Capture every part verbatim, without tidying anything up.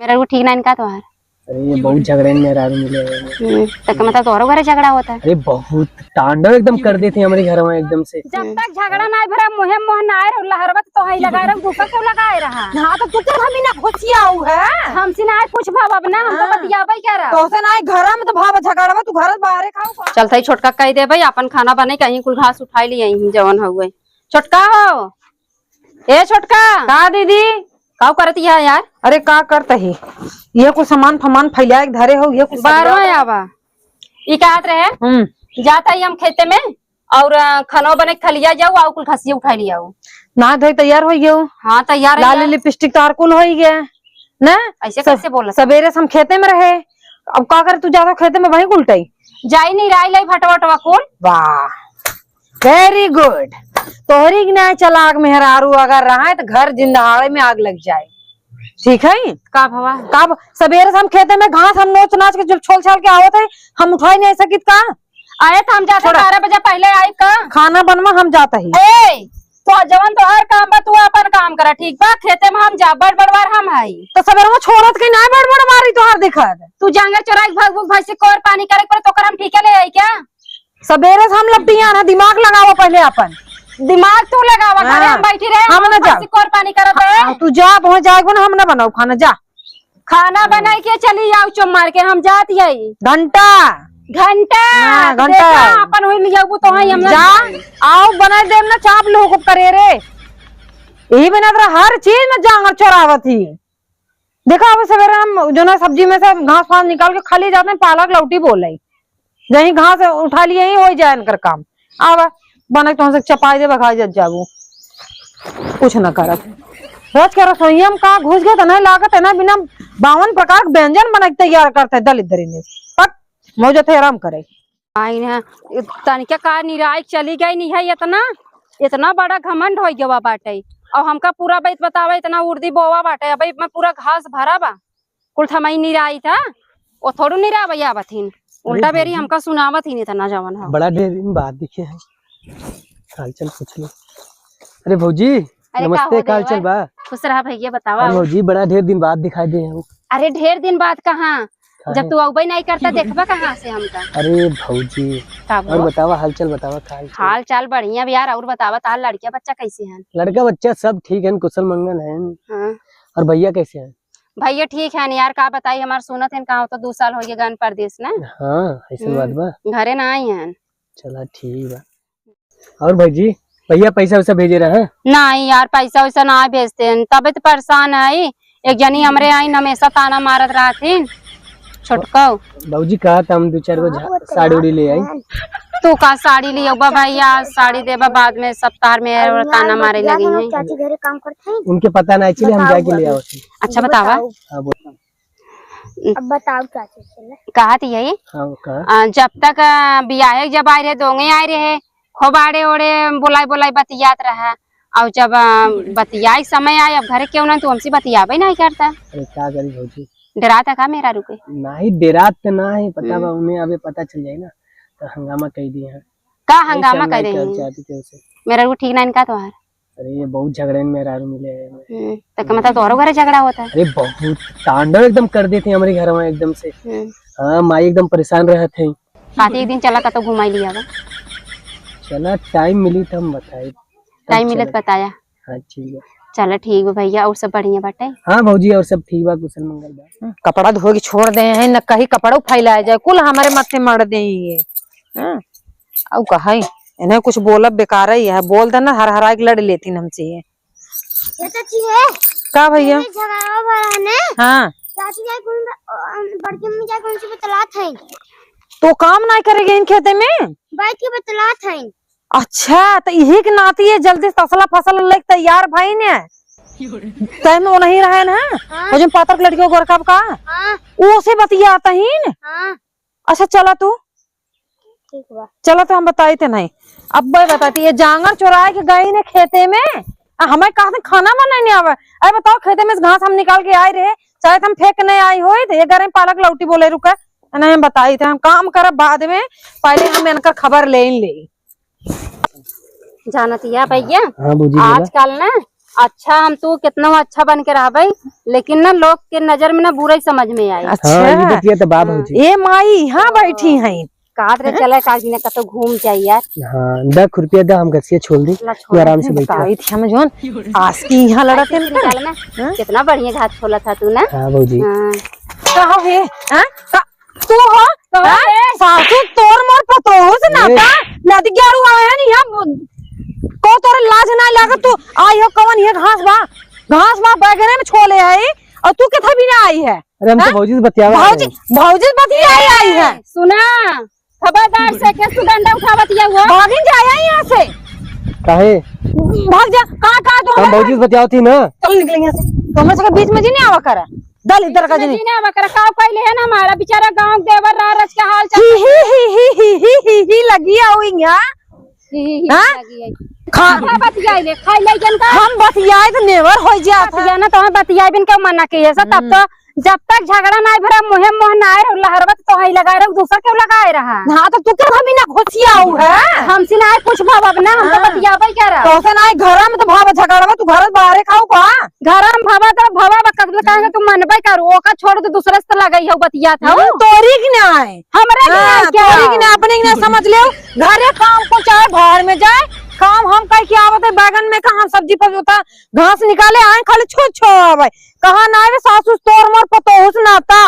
मेहरारू ठीक नाहीं का तोहार? अरे, ये बहुत झगड़े में मेहरारू मिले हैं। हम्म, तो का मतलब तोहरो घरे झगड़ा होता है? अरे, बहुत तांडव एकदम कर देते हैं हमारे घर में एकदम से। जब तक झगड़ा ना भरा मुँहे मुँह ना आए रहो, लहरवा तो तोहई लगा रहो, दूसरा क्यों लगाए रहा? हाँ, तो तू तो हम ही ना घुसियाऊ है। हमसे ना आए कुछ भाव अब ना, हम तो हाँ। बतियाबे क्या रहा? तो से ना आए घर में तो भाव झगड़वा, तू घर बाहरे खाऊ का? चलता ही छोटका कह दे भाई, अपन खाना बने कहीं कुल घास उठाई लिए ही जवन हुए। छोटका हो, ए छोटका। का दीदी? का करत हिया यार? अरे का करत ही? ये कुछ सामान फमान फैलाए के धरे हो, ये कुछ बाहर सरिया में आवा। ई कहत रहे, हम्म। जाता ही हम खेते में और, अ, खनो बने के थलिया जाऊ और कुल घसिया उठाई लियाऊ। ना धोई तैयार हो गयो। हाँ, तैयार है लाली यार। लिपस्टिक तो हर कुल हो ही गया ना। ऐसे स-, कैसे बोलत? सवेरे से हम खेते में रहे, अब का करे तू जाता खेते में वहीं उल्टाई? जाई नहीं राई लाई भटवा टवा कुल। वाह। Very good। तोहरी के नाय चलाक मेहरारू अगर रहा है तो घर जिंदहाड़े में आग लग जाए। ठीक है? का भवा? का भ-, सबेरे से हम खेते में घास हम नोच नाच के जब छोल छाल के आवत है, हम उठाई नहीं सकित का? अरे तो हम जाते छोड़ा। बारह बजे पहले आई का? खाना बनवा हम जाता ही। ए, तो जवन तोहर काम बा तू अपन काम करा, ठीक बा? खेते में हम जा, बड़ बड़वार हम हई। तो सबेरे में छोड़त के नाय बड़ बड़ मारी तोहर दिखत। तू जांगर चोराई भाग भूख भाई से कोर पानी करे पर तोकर हम ठीके ले आई क्या? सबेरे से हम लपटियान है, दिमाग लगावा पहले अपन। दिमाग तू लगावा, घरे हाँ, हम बैठी रहे, हम ना जाओ। सिकोर पानी करत है। हाँ, तू जा, वहाँ जाएगो ना, हम ना बनाओ खाना, जा। खाना बनाई के चली आओ, चुप मार के हम जात यही। घंटा। घंटा। हाँ, घंटा। देखा, अपन होई लियाबू तो है, हम ना जा, जाई। आओ, बनाई देम ना, चाप लोग करे रे। यही बना हर चीज में जांगर चोरावत ही। देखा, अब सवेरे हम जो ना सब्जी में से घास फास निकाल के खाली जाते हैं, पालक लौटी बोले, जहीं घास उठा लिए ही हो जाए इनकर काम। अब बने तो हमसे चपाई दे, बखाई जब जाबू, कुछ ना करत। रोज के रसोईया में का घुस गए, तो नहीं लागत है ना, बिना बावन प्रकार के व्यंजन बना के तैयार करते हैं, दलित दरिंदे। पक, मौज थे आराम करे। आई ना, तनिका का निराई चली गई नहीं है, इतना, इतना बड़ा घमंड हो गवा बाटे। और हमका पूरा बात बतावा, इतना उर्दी बोवा बाटे, अब मैं पूरा घास भरा बा, कुल थमाई निराई था, वो थोड़ू निरावैया बथिन, उल्टा अरे बेरी भौजी। हमका सुनावत ही नहीं इतना जवन है। बड़ा ढेर दिन बाद दिखे हैं, हालचाल पूछ लो। अरे भौजी, अरे का नमस्ते, हो का हालचाल देवर? बा? खुश रहा भैया, बतावा। अरे भौजी, बड़ा ढेर दिन बाद दिखाई दे हो। अरे ढेर दिन बाद कहाँ, जब काहे? तू अउबे नहीं करता, देखबा कहाँ से हमका? अरे भौजी, का और भो? बतावा, हालचाल बतावा, का हालचाल? हाल चाल बढ़िया बा यार, और बतावा, तार लड़किया बच्चा कैसे हैं? लड़का बच्चा सब ठीक है, कुशल मंगल है। हाँ। और भैया कैसे हैं? भैया ठीक है यार, का बताई, हमार सुनत है कहाँ तो दो साल हो गए गन परदेश ना। हाँ, ऐसन बात हम्म, बा। घरे ना आई हैं। चला ठीक बा। और भौजी, भैया पैसा वैसा भेजे रहे हैं? नहीं यार, पैसा वैसा ना भेजते हैं, तबे तो परेशान है। एक जनी हमरे आई हमेशा ताना मारत रहथिन, छोटको। भौजी कहा था हम दो चार गो झा-, साड़ी उड़ी ले आई। तू का साड़ी लियो बा भैया, साड़ी देबा बाद में, सप्ताह में और ताना मारे लगी हैं। चाची घरे काम करते हैं। उनके पता नहीं चले, हम बताओ जाके ले अभी। आओ। अच्छा बतावा। बताओ। हाँ, बोल। अब बताओ क्या चीज चले? कहा थी यही? हाँ, वो कहा। आ, जब तक, आ, बियाहे जब आए रहे, दोंगे आए रहे, खूब आड़े ओड़े बोलाई बोलाई बतियात रहा। और जब, आ, बतियाई समय आए, अब घरे क्यों ना, तू हमसे बतियाबे नहीं करता। अरे, का करी भौजी? डराता का मेहरारू के? नहीं, डरात तो ना है, पता हम्म। बा, उन्हें अबे पता चल जाए ना, तो हंगामा कह दिए हैं। का हंगामा कह रही है? मेहरारू ठीक ना इनका तोहार? अरे, ये बहुत झगड़े में मेहरारू मिले हैं। हम्म, तो का मतलब तोहरो घरे झगड़ा होता है? अरे, बहुत तांडव एकदम कर देते हैं हमारे घर में एकदम से। हम्म। हाँ, माई एकदम परेशान रहत है। काती एक दिन चला, कतो घुमाई लिया बा। चला, टाइम मिली तो हम बताई। टाइम मिलत बताया। हाँ, ठीक है। चला, ठीक बा भैया, और सब बढ़िया बाटे? हाँ भौजी, और सब ठीक बा, कुशल मंगल बा। हम्म, कपड़ा धो के छोड़ दे हैं, न कहीं कपड़ा फैलाया जाए, कुल हमारे माथे मर दे ये। हाँ, अउ कहे, इन्हें कुछ बोलब बेकार ही है, बोल देना, हर हराए के लड़ लेती हमसे ये। ये चाची है। का भैया? ये झगड़ा भरा है ने। हाँ। चाची जाए कौन, अ, बड़की मम्मी जाए कौन सी बतलात है। तो काम नहीं करेगे इन खेते में? बैठ के बतलात है। अच्छा, तो यही के नाती ये जल्दी से तसला फसल लेके तैयार भाई ने। तैन वो नहीं रहे ना? हाँ। वो जो पातर के लड़की को गोरखा का? हाँ। वो से बतियाता ही ने? हाँ। अच्छा, चला तू। ठीक बा। चला तो हम बताई थे नहीं। अब मैं बताती, ये जांगर चोराए के गई ने खेते में, आ, हमें कहा से खाना बनाने आवे। अरे बताओ, खेते में से घास हम निकाल के आए रहे, शायद हम फेंक नहीं आई होई, तो ये गरम पालक लौटी बोले रुके, नहीं हम बताई थे, हम काम करब बाद में, पहले हम इनकर खबर ले ही ले। जानतिया भैया, हाँ, भौजी, बोला। आजकल ना अच्छा, हम तू कितना अच्छा बन के रहबे, लेकिन ना लोग के नजर में ना बुरा ही समझ में आई। अच्छा। हाँ, ये बतिया तो बा भौजी। ए माई, यहाँ बैठी हैं। कात रे, चले काजी ना कतो घूम के आई यार। हाँ, दस रुपया दा, हम गसिया छोल दी, ला, तू आराम से बैठा। बताई थी हम जोन, आज की यहाँ लड़त है ना। हाँ? कितना बढ़िया घास छोला था तू ना। हाँ भौजी। हाँ। कहो हे, हाँ? का, तू हो? कहो हाँ? हे? सासू तोर मोर पतोहू से ए। नाता, नदी ग्यारू आया नहीं हम, को तोरे लाज ना लागत, तू आई हो कवन ये घास बा, घास बा बैगने में छोले है, और तू किथे भी ना आई है। अरे हम तो हाँ? भौजी से बतियावा भौजी, रहे हैं। भौजी से बतियाई आई है। सुना, खबरदार से के सुगंधा उठा बतिया हुआ। भागिन जा यहाँ से। काहे? भाग जा। कहाँ, कहाँ तू हम हमारे भौजी से बतियावत ही ना। चल निकल यहाँ से। तो हमें सबके बीच में जी नहीं आवा करा। दल इधर का जी नहीं। नहीं आवा करा। का पहले है ना हमारा बेचारा गाँव देवर रहा रच का हाल चाल। ही, ही, ही लगी आओ यहाँ। ही, ही, ही हाँ? लगी है। खा। का बतियाई ले, खाई ले जन का। हम बतियाए तो नेवर हो जात है। बतिया ना तो हम बतियाए बिन के मना के ये सब, तब हम्म। तो जब तक झगड़ा नाई भरा, मुहे मुह नाई रहो, लहरवा तो तोहई लगाए रहो, दूसर केहू लगाए रहा। हाँ, तो तू के भाभी ना घुसियाऊ है? हमसे नाई कुछ भाव अब ना, हम तो हाँ। बतियाबे करा। तोसे नाई घर में तो भाव झगड़वा, तू घर बाहरे खाऊ का? घर में भावा तो भावा बा, कब तक कहेंगे तू मनबे करू, ओका छोड़ दे, दूसरे से लगई हो बतियात हो। हम्म, तोरी की नाई। हमरे की हाँ, नाई क्या? तोरी की नाई, अपने की नाई समझ ले। घरे काम को चाहे बाहर में जाए, काम हम कह के आवत है, बैगन में का हम सब्जी फजूता, घास निकाले आए, खाली छो छो आवे। कहाँ ना आवे सासू तोर मोर पतोहू से नाता।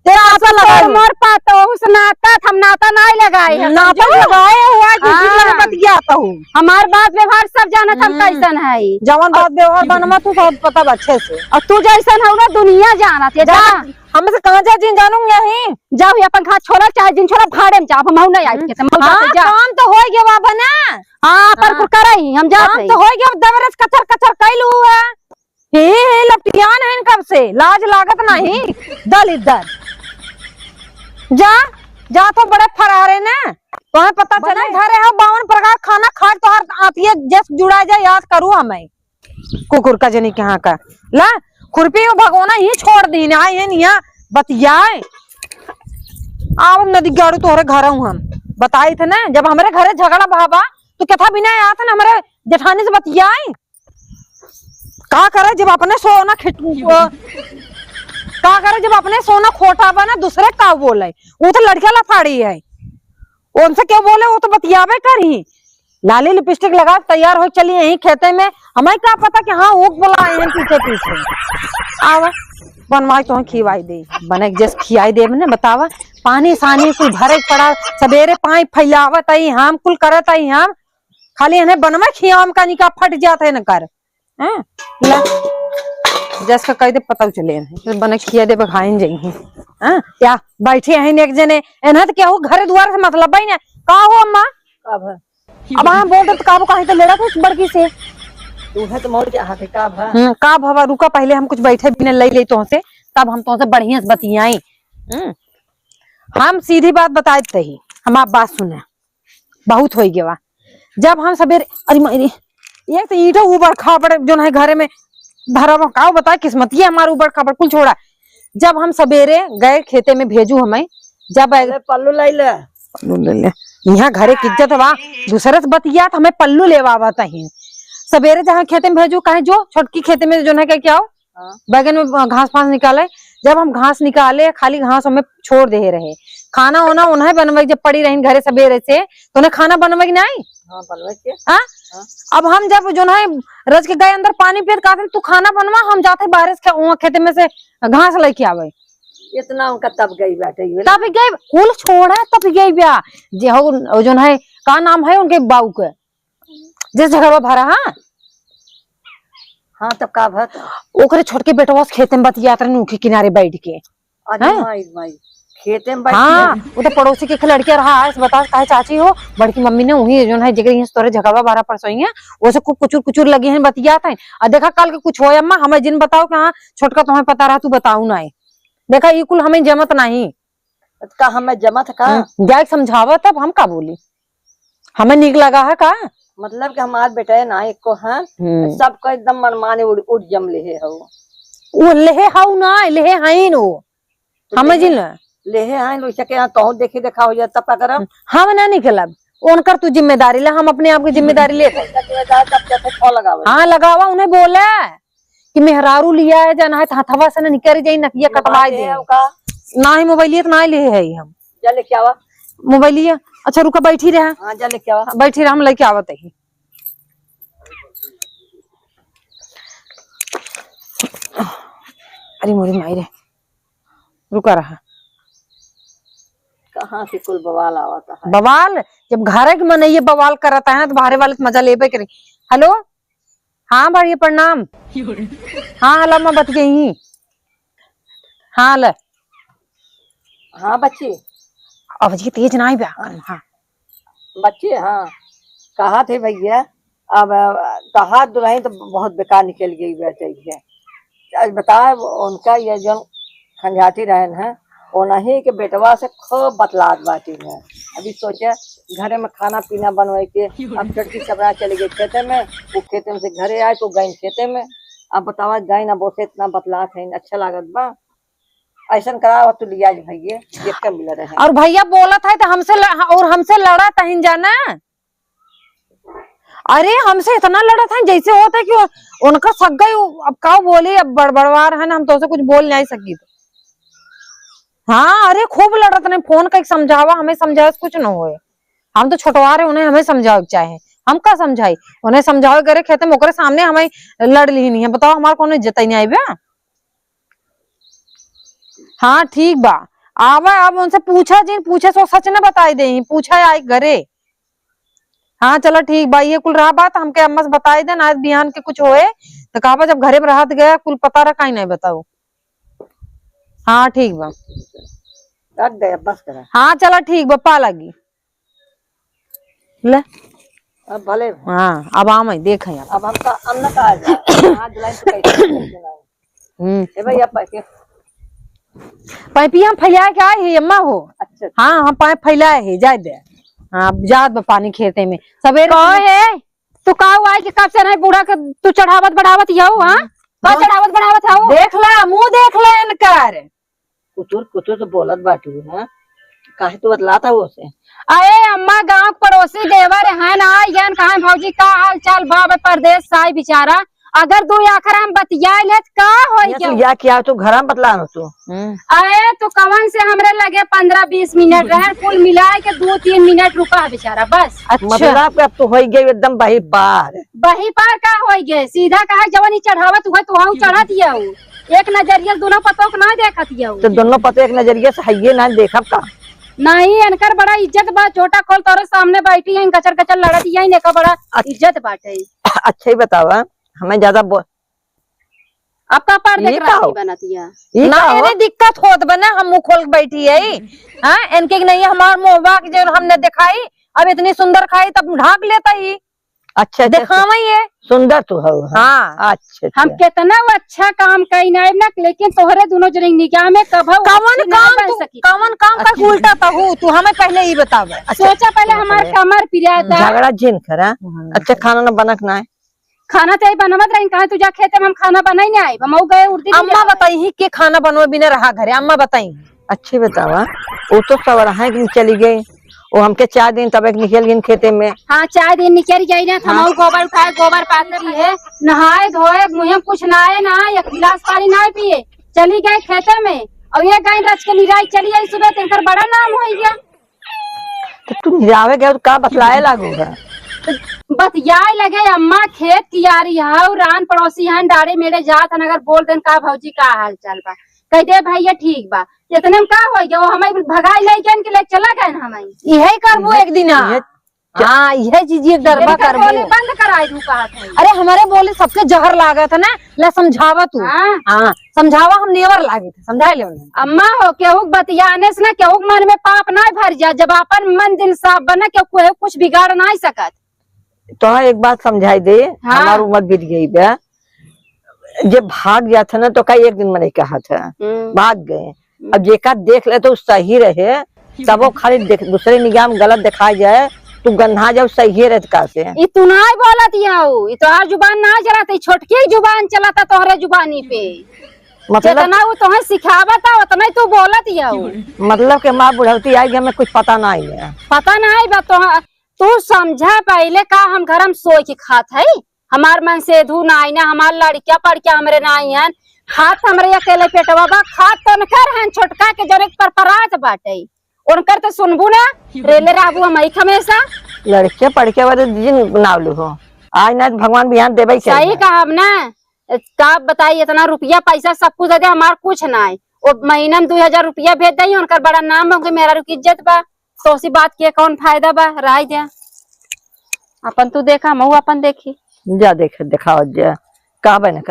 तेरा आशा सासू लगा तोर लो। मोर पतोहू से नाता, हम नाता नाई लगाए हैं, नाता समझो? लगाए हुआ है, दूसरी हाँ। जगह बतियाता हूँ। हमार बात व्यवहार सब जानत हम हम्म। कैसन है। जवन बात व्यवहार बनवा तू सब पता बा अच्छे से। और तू जैसन हो ना दुनिया जानत है, जा। जा। हमसे कहाँ जा जिन जानूंगी यहीं? जाओ, ये अपन घास छोला, चाहे जिन छोला, भाड़े में जाओ, हम नहीं आए हम्म। खेत में, हम हाँ, जाते जा। काम तो होई गया बाबा ना। हाँ, पर हाँ। कुल करई, हम जात काम हई। तो होई गया, दबरस कचर कचर कैलू है। हे, हे, लपटियान है इनकब से, लाज लागत नहीं, दल इधर। जा, जा तो बड़े फरारे ने, तुम्हें पता चले। बने घरे हो, बावन प्रकार खाना खा, तोहर आतिये जस जुड़ा जाए, याद करू हमें। कुकुर का जनी के यहाँ का। ला, खुरपी और भगोना ही छोड़ दीन, आई है निया, बतियाए। आव नदी गाड़ू तोहरे घर हूँ हम। बताई थे ना, जब हमरे घरे झगड़ा भावा, तो कथा बिना आया था ना हमरे जेठानी से बतियाए। का करे जब अपने सोना खिट-, का करे जब अपने सोना खोटा बा ना, दूसरे का बोले? वो तो लड़किया लफाड़ी है, उनसे क्यों बोले, वो तो बतियाबे करी। लाली लिपस्टिक लगा के तैयार हो चली यहीं खेते में, हमें का पता कि हाँ, वो बोला आए हैं पीछे पीछे। आवा, बनवाई तो खिवाई दे, बने के जैसे खियाई दे ने, बतावा। पानी सानी कुल भरे के पड़ा, सबेरे पाइप फैलावत आई हम, कुल करत आई हम, खाली इन्हें बनवा खियाम का निका फट जात है न कर। हैं? ला, जस का कह दे पता चले इन्हें, तो बने खिया दे बघाइन जाई हैं। हैं? या बैठे हैं एक जने, इन्हें तो केहू घर द्वार से मतलब ही ना। का हो अम्मा? का भा? अब हम बोल दे तो काबू काहे तो लड़ा था बड़की से। तू है तो मौज हाथ है, का भा? हम्म, का भवा, रुका, पहले हम कुछ बैठे बिना ले ले तोहसे, तब हम तोहसे बढ़िया से बतियाई। हम्म, हम सीधी बात बताए तही, हम आप बात सुने, बहुत होई गवा। जब हम सबेरे, अरे माई रे, एक तो ईंटा ऊबड़ खाबड़ जोन है घरे में धरा बा, का बताए, किस्मतिया हमार ऊबड़ खाबड़, कुल छोड़ा। जब हम सबेरे गए खेते में भेजू हमें, जब अरे पल्लू लाई ले। पल्लू ले ले। यहाँ घरे की इज्जत बा, दूसरे से बतियात हमें पल्लू लेवावत ही। सबेरे जहाँ खेते में भेजू, कहे जो छोटकी खेते में जोन है क्या, क्या हो? हाँ। बैगन में घास फास निकाले। जब हम घास निकाले, खाली घास हमें छोड़ दे रहे। खाना वाना उन्हें बनवाई, जब पड़ी रही घरे सबेरे से, तो उन्हें खाना बनवाई नहीं? हाँ, बनवाई के। हाँ? हाँ। अब हम जब जोन है रज के गए अंदर पानी पियत, कहते, "तू खाना बनवा, हम जाते बाहर से खे-, वहाँ खेते में से घास लेके आवे।" इतना उनका तब गई बाटे, ये तब गई, कुल छोड़ा, तब गई बा। जे हो, वो जोन है, का नाम है उनके बाऊ के? जिस जगह वो भरा, हाँ? हाँ, तब का भत? ओकरे छोटके बेटवा से खेते में बतियात रहे, ऊखी किनारे बैठ के। अरे हैं? माई, माई, खेते में बैठ हाँ, के। वो तो पड़ोसी के एक लड़किया रहा, आइस बता, काहे चाची हो, बड़की मम्मी ने वही जोन है, जेकरे यहाँ से तोरे झगड़वा बारह परसों ही है, वो से खूब कुचुर कुचुर लगी हैं, बतियात हैं। आ देखा, कल के कुछ होय अम्मा, हमें जिन बताओ कि हाँ, छोटका तुम्हें पता रहा, तू बताऊ ना है। देखा, ई कुल हमें जमत नहीं। त का हमें जमत का? हम्म, जाए के समझावा, तब हम का बोली? हमें नीक लगा है का? मतलब कि हमार बेटा है ना एको, हाँ? हम्म। सबको एकदम मनमाने उड़, उड़ जम लेहे हऊ। वो लेहे हऊ ना, लेहे हईन वो। तो हमें लेहे, जिन। लेहे हईन, वैसे के यहाँ तोहू देखे देखा हो जाए, तब का करब? हम ना निकलब। उनकर तू जिम्मेदारी ले, हम अपने आप की जिम्मेदारी लेत है। जिम्मेदार तब कहते खो लगावे। हाँ, लगावा, उन्हें बोले कि मेहरारू लिया है, जाना है तो हथवा से ना निकल जाई, नकिया कटवाई दे। है का? ना ही मोबाइलिया तो ना ले है हम। जा लेके आवा। मोबाइलिया, अच्छा रुका, बैठी रहा। हाँ, जा लेके आवा। बैठी रहा, हम लेके आवत ही। अरे मोरी माई रे, रुका रहा। कहाँ से कुल बवाल आवत है? बवाल? जब घरे के मनई बवाल करत है ना, तो बाहरे वाले तो मजा लेबे करी। हेलो, हाँ भैया प्रणाम। हाँ, हेलो, मैं बत गई। हाँ, ले। हाँ बच्ची। आवाज की तेज ना आई बा। हाँ। बच्ची, हाँ, कहा थे भैया, अब, अ, तहार दुल्हन तो बहुत बेकार निकल गई बा, चाहिए। आज बता, उनका ये जौन खंजाती रहन है, वो नहीं कि बेटवा से खूब बतलात बाटी है। अभी सोचे, घरे में खाना पीना बनवाई के, अब छोटकी सबरा चली गई खेते में, वो खेते में से घरे आए तो गई खेते में। अब बतावा, गई ना बोसे इतना बतलात है, अच्छा लागत बा? ऐसन करावा तू लिया भैया, देख के मिल रहे हैं। और भैया बोलत है तो हमसे ल-, और हमसे लड़त है जाना। अरे, हमसे इतना लड़त है, जैसे होता है कि उ-, उनका सग गई, उ-, अब का बोली, अब बड़बड़वार है ना, हम तो उसे कुछ बोल नहीं सकी तो। हाँ, अरे, खूब लड़त नहीं, फोन का एक समझावा, हमें समझावे से कुछ न होए। हम तो छोटवा रहे, उन्हें हमें समझावे के चाहे, हम का समझाई, उन्हें समझावे करे खेते में, ओकरे सामने हमें लड़ ली नहीं है, बताओ, हमार कौनो इज्जत ही नहीं आई बे। हाँ, ठीक बा, आवा, अब उनसे पूछा जिन, पूछे सो सच न बताई दे, पूछा आई घरे। हाँ, चला ठीक बा, ये कुल रहा बात, हमके अम्मा से बताई दे, आज बिहान के कुछ होए, तो कहबा जब घरे में रहत गया, कुल पता रहा, काई नहीं बताऊ। हाँ, ठीक बा। रख दे, अब बस करा। हाँ, चला ठीक बा, पा लगी। ले। अब भले। हाँ, अब आम है, देख है आप। अब हमका, हम ना कहा जाए। हाथ धुलाई तो कैसे, कैसे ना। हम्म। ए भैया, पैसे। पाइपिया हम फैलाए के आए ही, अम्मा हो। अच्छा। हाँ, हम पाइप फैलाए ही, जाए दे। हाँ, जात बा पानी खेते में। सवेरे कहो से है, तू का हुआ है कि कब से नहीं बूढ़ा के तू चढ़ावत बढ़ावत यहू, हाँ? का हम्म। चढ़ावत बढ़ावत हऊ? देख ला, मुंह देख ला इनकर। कुतुर कुतुर तो बोलत बाटू, हाँ? काहे तू बतलात हऊ ओसे? अरे अम्मा, गाँव के पड़ोसी देवर है ना, यन कहा भौजी का हाल चाल बा, बे परदेस से आई बेचारा, अगर दू आखर हम बतिया ले त का होई ये गया? तू या क्या तू घर में बतला न तू? हम्म। अरे तू कवन से हमरे लगे पन्द्रह बीस मिनट रहे, कुल मिलाए के दू तीन मिनट रुका है बेचारा, बस। अच्छा। मतलब कि अब तो होई गई एकदम बही पार। बही पार का होई गए, सीधा कहा जवन ही चढ़ावत हुए तो वहाँ चढ़त ही है वो। एक नजरिया से दोनों पतोह के ना देखत ही है वो। तो दोनों पतोह एक नजरिया से हइये ना देखब का? नहीं, इनकर बड़ा इज्जत बा, झोटा खोल तोरे सामने बैठी है, गचर गचर लड़त ही है, इनका बड़ा अच्छा। इज्जत बाटे। अच्छा ही बतावा, हमें ज्यादा बो-, आपका पर्दे ये का हो? बनत या? ये ना, का हो? इन्हें दिक्कत होत बा ना, हम मुंह खोल के बैठी है। हाँ, इनके नहीं, हमार मुंह बा के जो हमने दिखाई, अब इतनी सुंदर खाई, तब ढाक लेता ही। अच्छा, अच्छा, दिखावा ये। सुंदर तू हो, हाँ। हाँ। अच्छा, हम अच्छा। कितना वो अच्छा काम कई ना, ना, लेकिन तोहरे दोनों जने निगाह में कभो कवन अच्छी ना काम बन तू, सकी। कवन काम का अच्छा। उल्टा तहू, तू हमें पहले ही बतावे। अच्छा, सोचा पहले चलो हमार पहले कमर पिराता। झगड़ा जिन करा। हम्म। अच्छा, खाना ना बनक ना है। खाना तो यही बनवत रही, कहा तू जा खेते में, हम खाना बनाई नहीं आए, हम गए उर्दी अम्मा बताई ही के खाना बनवे बिना रहा घरे, अम्मा बताई। अच्छी बतावा, वो तो सवरहा के चली गई, वो हमके चार दिन तब एक निकल गई खेते में। हाँ, चार दिन निकल गई ना, हाँ। हम गोबर उठाए, गोबर पाते रहे, नहाए धोए, मुँह में कुछ ना आए ना, एक गिलास पानी ना पिए, चली गए खेते में। और ये गई रच के निराई चली आई सुबह, तेकर बड़ा नाम हो गया। तो तू निरावे गए तो का बतलाए लागू है? बतियाए लगे, अम्मा खेत कियारी है, और रान पड़ोसी हैं, डारे मेरे जात हन, अगर बोल देन का भौजी का हाल चाल बा, कह दे भैया ठीक बा, इतने में का हो गया, वो हमें भगाई ले गए कि ले चला गए हमें। यही करबो एक दिन, हाँ। ये हाँ, यह चीज ये गरबा इनका करबो। बोली बंद कराई दू कहा था। अरे हमारे बोली सबके जहर लागत है ना, ले समझावा तू। हाँ। हाँ, समझावा हम नेवर लागे थे, समझाए ले उन्हें। अम्मा हो, केहू के बतियाने से ना केहू के मन में पाप ना भर जा, जब अपन मन दिल साफ बना, केहू कोई कुछ बिगाड़ ना सकत। तो हाँ, एक बात समझाई दे, हाँ। हमार उम्र बीत गई बा, जे भाग जात है ना, तो का एक दिन में नहीं कहा था, हम्म। भाग गए। हम्म। अब जेका देख ले तो सही रहे, तब वो खाली देख, दूसरे निगाह में गलत दिखा जाए, तू गन्हा जाओ, सही रहे का से। ई तू नाय बोलत हऊ, ई तोहार जुबान ना चलत, ई छोटकी जुबान चलता तोहरे जुबानी पे। मतलब? जितना वो तोहे सिखावत है, उतना ही तू बोलत हऊ। मतलब के माँ बुढ़ौती आई, हमें कुछ पता नहीं है। पता नहीं बा तोह-, तू समझा पहिले का, हम घर में सोई के खात है? हमार मन सेधू नाई ना, हमार लड़किया पड़किया हमरे नाई हन, खात हमरे अकेले पेटवा बा, खात तनकर हन छोटका के जरे पर परात बाटे, उनकर तो सुनबू ना, रेले रहबू हम ही हमेशा। लड़किया पड़किया वाले दिन नाव लू हो, आज ना तो भगवान बिहान देबे सही करेगा। कहब ना, का बताई, इतना रुपया पैसा सब कुछ दे दे, हमार कुछ नाई। वो महीना में दो हजार रुपया भेज दई, उनकर बड़ा नाम बा, उनके मेहरारू की इज्जत बा, तो उसी बात के कौन फायदा बा? राय दे, अपन तू देखा, मऊ अपन देखी। जा देख, देखाओ जा, कहबे न कर।